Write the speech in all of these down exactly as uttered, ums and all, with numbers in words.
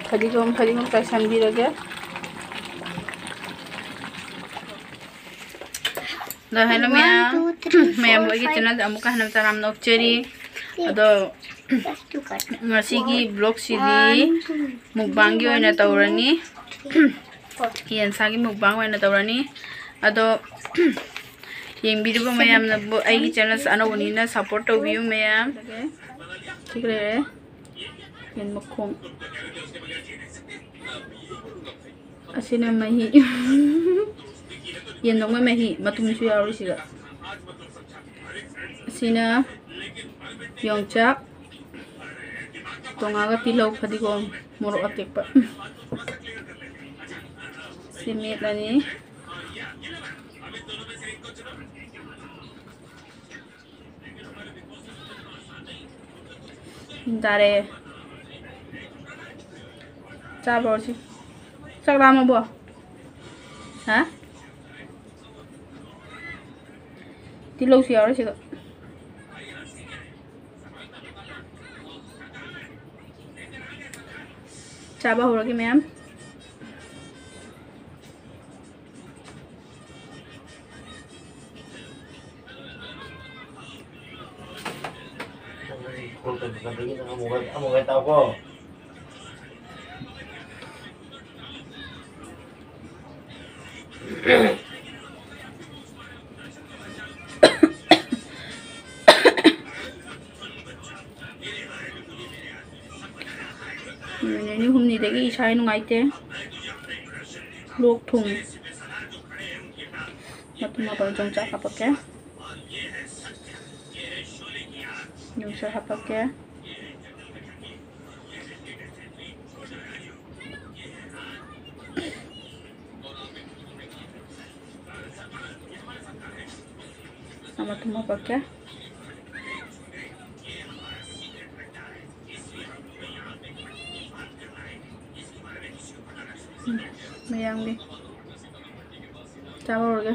ꯐꯗꯤꯒꯣꯝ, ꯐꯗꯤꯒꯣꯝ ꯆꯥꯏꯁꯟꯕꯤꯔꯒꯦ꯫ ꯑꯗꯣ hello ꯃꯌꯥꯝ꯫ One, two, three, four, ꯃꯌꯥꯝꯕꯨ ꯑꯩꯒꯤ five, channelꯗ ꯑꯃꯨꯛꯀ ꯍꯟꯅ ꯇꯔꯥꯝꯅ ꯑꯣꯛꯆꯔꯤ꯫ ꯑꯗꯣ just two cut. ꯉꯁꯤꯒꯤ vlogꯁꯤꯗꯤ one, two, mukbangꯒꯤ ꯑꯣꯏꯅ one, two, ꯇꯧꯔꯅꯤ꯫ Three, four. ꯌꯦꯟꯁꯥꯒꯤ mukbang ꯑꯣꯏꯅ ꯇꯧꯔꯅꯤ꯫ ꯑꯗꯣ ꯌꯦꯡꯕꯤꯔꯤꯕ ꯃꯌꯥꯝꯅꯕꯨ ꯑꯩꯒꯤ channelꯁꯦ ꯑꯅꯧꯕꯅꯤꯅ support ꯇꯧꯕꯤꯌꯨ ꯃꯌꯥꯝ꯫ ꯁꯤ ꯂꯩꯔꯦ꯫ ꯌꯦꯟ ꯃꯈꯣꯡ꯫ ꯑꯁꯤꯅ ꯃꯍꯤ꯫ ꯌꯦꯟ ꯊꯣꯡꯕ ꯃꯍꯤ ꯃꯇꯨꯝꯁꯨ ꯌꯥꯎꯔꯤꯁꯤꯒ꯫ ꯑꯁꯤꯅ ꯌꯣꯡꯆꯥꯛ꯫ ꯇꯣꯉꯥꯒ ꯇꯤꯜꯍꯧ, ꯐꯗꯤꯒꯣꯝ, ꯃꯣꯔꯣꯛ ꯑꯇꯦꯛꯄ꯫ ꯁꯤ ꯃꯦꯠꯂꯅꯤ꯫ ꯆꯥꯔꯦ꯫ ꯆꯥꯕ꯭ꯔꯣ ꯁꯤ? ꯆꯥꯛ ꯂꯥꯝꯃꯕꯣ? ꯍꯥ? ꯇꯤꯜꯍꯧꯁꯨ ꯌꯥꯎꯔꯦ ꯁꯤꯒ꯫ ꯆꯥꯕ ꯍꯧꯔꯒꯦ ꯃꯌꯥꯝ꯫ ꯑꯃꯨꯛ ꯍꯦꯛ ꯇꯥꯎꯀꯣ꯫ ꯅꯨꯃꯤꯠ ꯅꯤꯅꯤ ꯍꯨꯝꯅꯤꯗꯒꯤ ꯏꯁꯥ ꯅꯨꯡꯉꯥꯏꯇꯦ꯫ ꯂꯣꯛ ꯊꯨꯡꯉꯤ꯫ ꯃꯇꯨꯝ ꯃꯥꯄꯜ ꯌꯣꯡꯆꯥꯛ ꯍꯥꯞꯄꯛꯀꯦ꯫ ꯌꯣꯡꯆꯥꯛ ꯍꯥꯞꯄꯛꯀꯦ꯫ ꯃꯇꯨꯝ ꯍꯥꯞꯄꯛꯀꯦ꯫ ꯎꯝ, ꯃꯌꯥꯝꯒꯤ ꯆꯥꯕ ꯍꯧꯔꯒꯦ꯫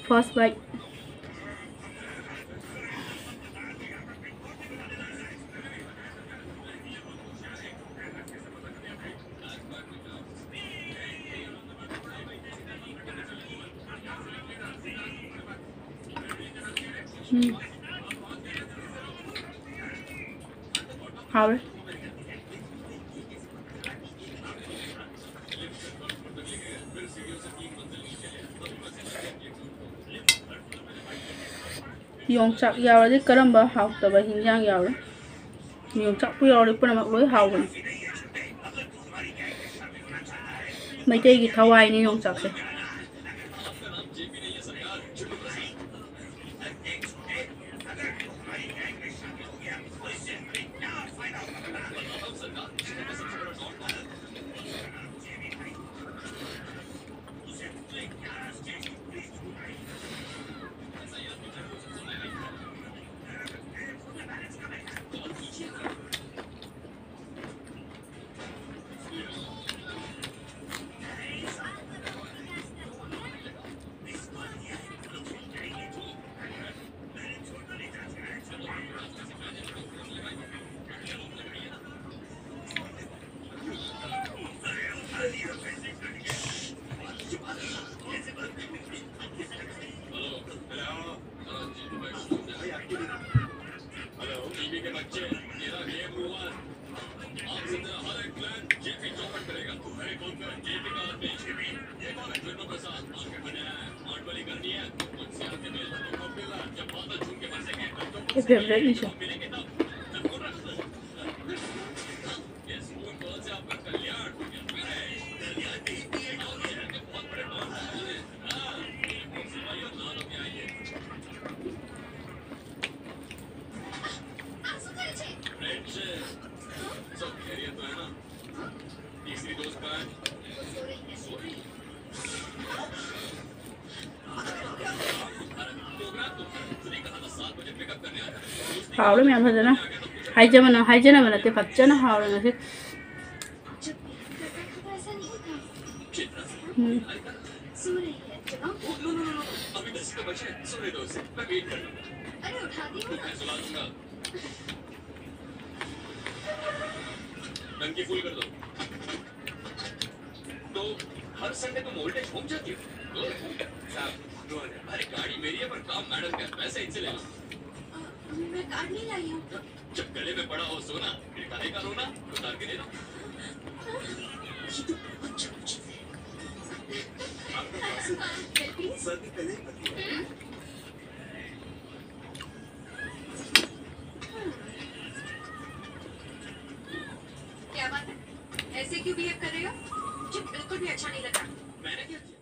First bite꯫ ꯎꯝ꯫ ꯍꯥꯎꯔꯦ꯫ ꯌꯣꯡꯆꯥꯛ ꯌꯥꯎꯔꯗꯤ ꯀꯔꯝꯕ ꯍꯥꯎꯇꯕ ꯍꯤꯟꯖꯥꯡ ꯌꯥꯎꯔꯤ? ꯌꯣꯡꯆꯥꯛꯄꯨ ꯌꯥꯎꯔꯗꯤ ꯄꯨꯝꯅꯃꯛ ꯂꯣꯏ ꯍꯥꯎꯕꯅꯤ꯫ ꯃꯩꯇꯩꯒꯤ ꯊꯋꯥꯏꯅꯤ ꯌꯣꯡꯆꯥꯛꯁꯦ꯫ ꯑꯩ favouriteꯅꯤꯁꯦ꯫ ꯍꯥꯎꯔꯦ ꯃꯌꯥꯝ ꯐꯖꯅ꯫ ꯍꯥꯏꯖꯕꯅ-, ꯍꯥꯏꯖꯅꯕ ꯅꯠꯇꯦ, ꯐꯖꯅ ꯍꯥꯎꯔꯦ ꯉꯁꯤ꯫ ꯎꯝ꯫ अरे, गाड़ी मेरी है, पर काम मैडम का है, पैसे इनसे ले लो। मैं कार्ड नहीं लाई हूँ। जब गले में पड़ा हो सोना, फिर काहे का रोना? उतार के दे दो। ये तो बहुत जरूरी चीज है। आपको खांसी, सर्दी पहले ही पड़ती है। क्या बात है? ऐसे क्यों बिहेव कर रहे हो? मुझे बिल्कुल भी अच्छा नहीं लग रहा। मैंने क्या किया?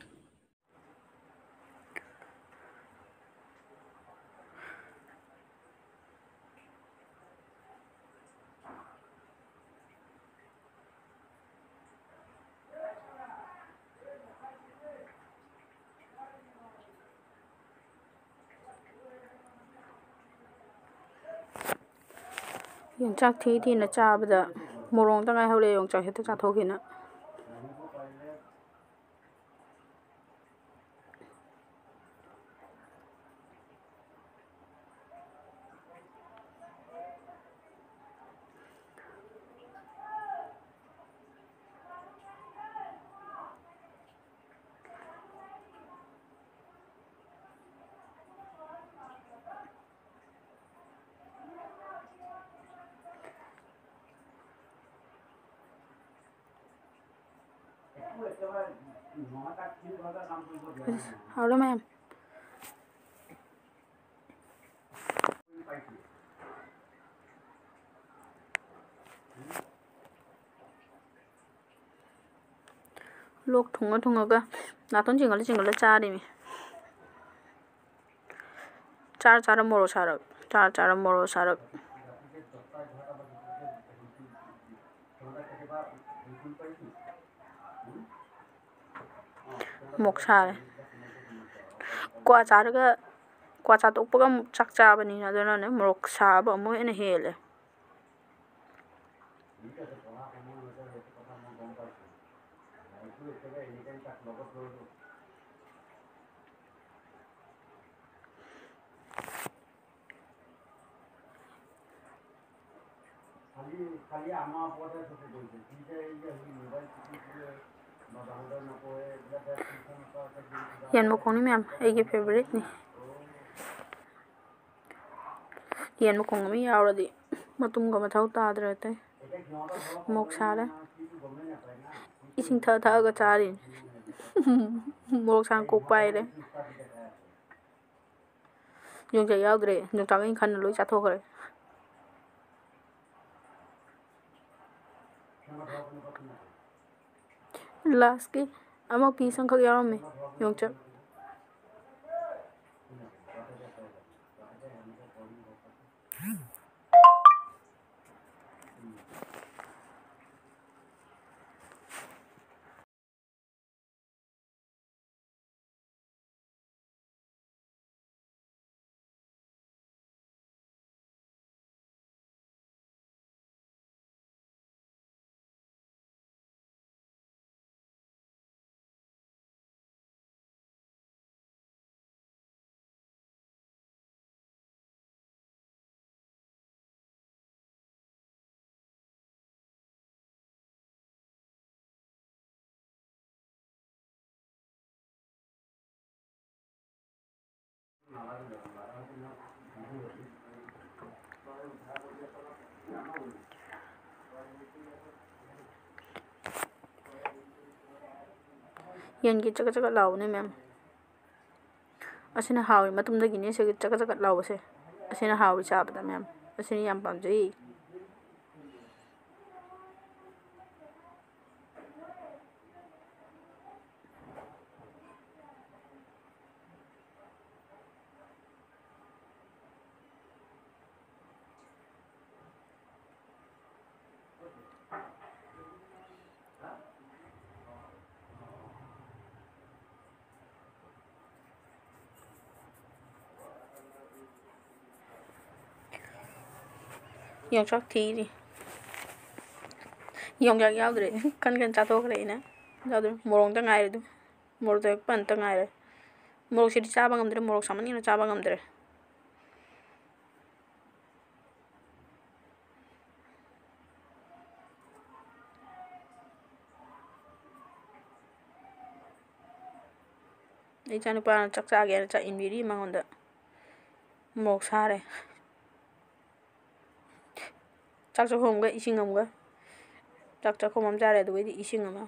ꯌꯣꯡꯆꯥꯛ ꯊꯤ ꯊꯤꯅ ꯆꯥꯕꯗ ꯃꯣꯔꯣꯛꯇ ꯉꯥꯏꯍꯧꯔꯦ, ꯌꯣꯡꯆꯥꯛ ꯍꯦꯛꯇ ꯆꯥꯊꯣꯛꯈꯤꯅ꯫ ꯍꯥꯎꯔꯦ ꯃꯌꯥꯝ꯫ ꯂꯣꯛ ꯊꯨꯡꯉ ꯊꯨꯡꯉꯒ ꯅꯥꯇꯣꯟ ꯆꯤꯡꯒꯠꯂ ꯆꯤꯡꯒꯠꯂ ꯆꯥꯔꯤꯃꯤ꯫ ꯆꯥꯔ ꯆꯥꯔ ꯃꯣꯔꯣꯛ ꯁꯥꯔꯛ, ꯆꯥꯔ ꯆꯥꯔ ꯃꯣꯔꯣꯛ ꯁꯥꯔꯛ꯫ ꯃꯣꯛ ꯁꯥꯔꯦ꯫ ꯀ꯭ꯋꯥ ꯆꯥꯔꯒ, ꯀ꯭ꯋꯥ ꯆꯥ ꯇꯣꯛꯄꯒ ꯑꯃꯨꯛ ꯆꯥꯛ ꯆꯥꯕꯅꯤꯅ, ꯑꯗꯨꯅꯅꯦ ꯃꯣꯔꯣꯛ ꯁꯥꯕ ꯑꯃꯨꯛ ꯍꯦꯟꯅ ꯍꯦꯜꯂꯦ꯫ ꯌꯦꯟ ꯃꯈꯣꯡꯅꯤ ꯃꯌꯥꯝ, ꯑꯩꯒꯤ favouriteꯅꯤ꯫ ꯌꯦꯟ ꯃꯈꯣꯡ ꯑꯃ ꯌꯥꯎꯔꯗꯤ ꯃꯇꯨꯝꯒ ꯃꯊꯧ ꯇꯥꯗ꯭ꯔꯦ ꯑꯇꯩ꯫ ꯃꯣꯔꯣꯛ ꯁꯥꯔꯦ꯫ ꯏꯁꯤꯡ ꯊꯛꯑ ꯊꯛꯑꯒ ꯆꯥꯔꯤꯅꯤ꯫ ꯃꯣꯔꯣꯛ ꯁꯥꯅ ꯀꯣꯛ ꯄꯥꯏꯔꯦ꯫ ꯌꯣꯡꯆꯥꯛ ꯌꯥꯎꯗ꯭ꯔꯦ꯫ ꯌꯣꯡꯆꯥꯛ ꯑꯩꯅ ꯈꯟꯅ ꯂꯣꯏ ꯆꯥꯊꯣꯛꯈ꯭ꯔꯦ꯫ Lastꯀꯤ ꯑꯃ piece ꯑꯃꯈꯛ ꯌꯥꯎꯔꯝꯃꯦ ꯌꯣꯡꯆꯥꯛ꯫ ꯌꯦꯟꯒꯤ ꯆꯀꯠ ꯆꯀꯠ ꯂꯥꯎꯕꯅꯦ ꯃꯌꯥꯝ꯫ ꯑꯁꯤꯅ ꯍꯥꯎꯋꯤ, ꯃꯇꯨꯝꯗꯒꯤꯅꯦ ꯁꯤꯒꯤ ꯆꯀꯠ ꯆꯀꯠ ꯂꯥꯎꯕꯁꯦ꯫ ꯑꯁꯤꯅ ꯍꯥꯎꯋꯤ ꯆꯥꯕꯗ ꯃꯌꯥꯝ꯫ ꯑꯁꯤꯅ ꯌꯥꯝ ꯄꯥꯝꯖꯩ꯫ ꯌꯣꯡꯆꯥꯛ ꯊꯤꯔꯤ꯫ ꯌꯣꯡꯆꯥꯛ ꯌꯥꯎꯗ꯭ꯔꯦ꯫ ꯀꯟ ꯀꯟ ꯆꯥꯊꯣꯛꯈ꯭ꯔꯦ ꯑꯩꯅ꯫ ꯌꯥꯎꯗ꯭ꯔꯦ꯫ ꯃꯣꯔꯣꯛꯇ ꯉꯥꯏꯔꯦ ꯑꯗꯨ꯫ ꯃꯣꯔꯣꯛꯇ ꯄꯟꯇ ꯉꯥꯏꯔꯦ꯫ ꯃꯣꯔꯣꯛꯁꯤꯗꯤ ꯆꯥꯕ ꯉꯝꯗ꯭ꯔꯦ꯫ ꯃꯣꯔꯣꯛ ꯁꯥꯃꯟꯒꯤꯅ ꯆꯥꯕ ꯉꯝꯗ꯭ꯔꯦ꯫ ꯏꯆꯥꯅꯨꯄꯥꯅ ꯆꯥꯛ ꯆꯥꯒꯦꯅ ꯆꯥꯛ ꯏꯟꯕꯤꯔꯤ ꯃꯉꯣꯟꯗ꯫ ꯃꯣꯔꯣꯛ ꯁꯥꯔꯦ꯫ ꯆꯥꯛ ꯆꯥꯛꯈꯣꯝ ꯑꯃꯒ ꯏꯁꯤꯡ ꯑꯃꯒ꯫ ꯆꯥꯛ ꯆꯥꯛꯈꯣꯝ ꯑꯃ ꯆꯥꯔꯦ, ꯑꯗꯨꯒꯩꯗꯤ ꯏꯁꯤꯡ ꯑꯃ꯫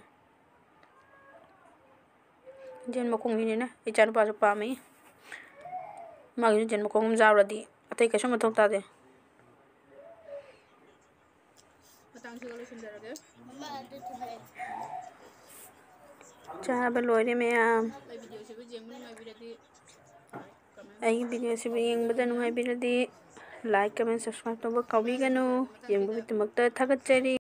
ꯌꯦꯟ ꯃꯈꯣꯡꯁꯤꯅꯤꯅꯦ ꯏꯆꯥꯅꯨꯄꯥꯁꯨ ꯄꯥꯝꯃꯤ꯫ ꯃꯥꯒꯤꯁꯨ ꯌꯦꯟ ꯃꯈꯣꯡ ꯑꯃ ꯆꯥꯔꯨꯔꯗꯤ ꯑꯇꯩ ꯀꯩꯁꯨ ꯃꯊꯧ ꯇꯥꯗꯦ꯫ ꯃꯇꯥꯡꯁꯤꯒ ꯂꯣꯏꯁꯤꯟꯖꯔꯒꯦ꯫ ꯆꯥꯕ ꯂꯣꯏꯔꯦ ꯃꯌꯥꯝ꯫ ꯑꯩ ꯚꯤꯗꯤꯑꯣꯁꯤꯕꯨ ꯌꯦꯡꯕ ꯅꯨꯡꯉꯥꯏꯕꯤꯔꯗꯤ ꯑꯩꯒꯤ ꯚꯤꯗꯤꯑꯣꯁꯤꯕꯨ ꯌꯦꯡꯕꯗ ꯅꯨꯡꯉꯥꯏꯕꯤꯔꯗꯤ like, comment, subscribe ꯇꯧꯕ ꯀꯥꯎꯕꯤꯒꯅꯨ꯫ ꯌꯦꯡꯕꯒꯤꯗꯃꯛꯇ ꯊꯥꯒꯠꯆꯔꯤ꯫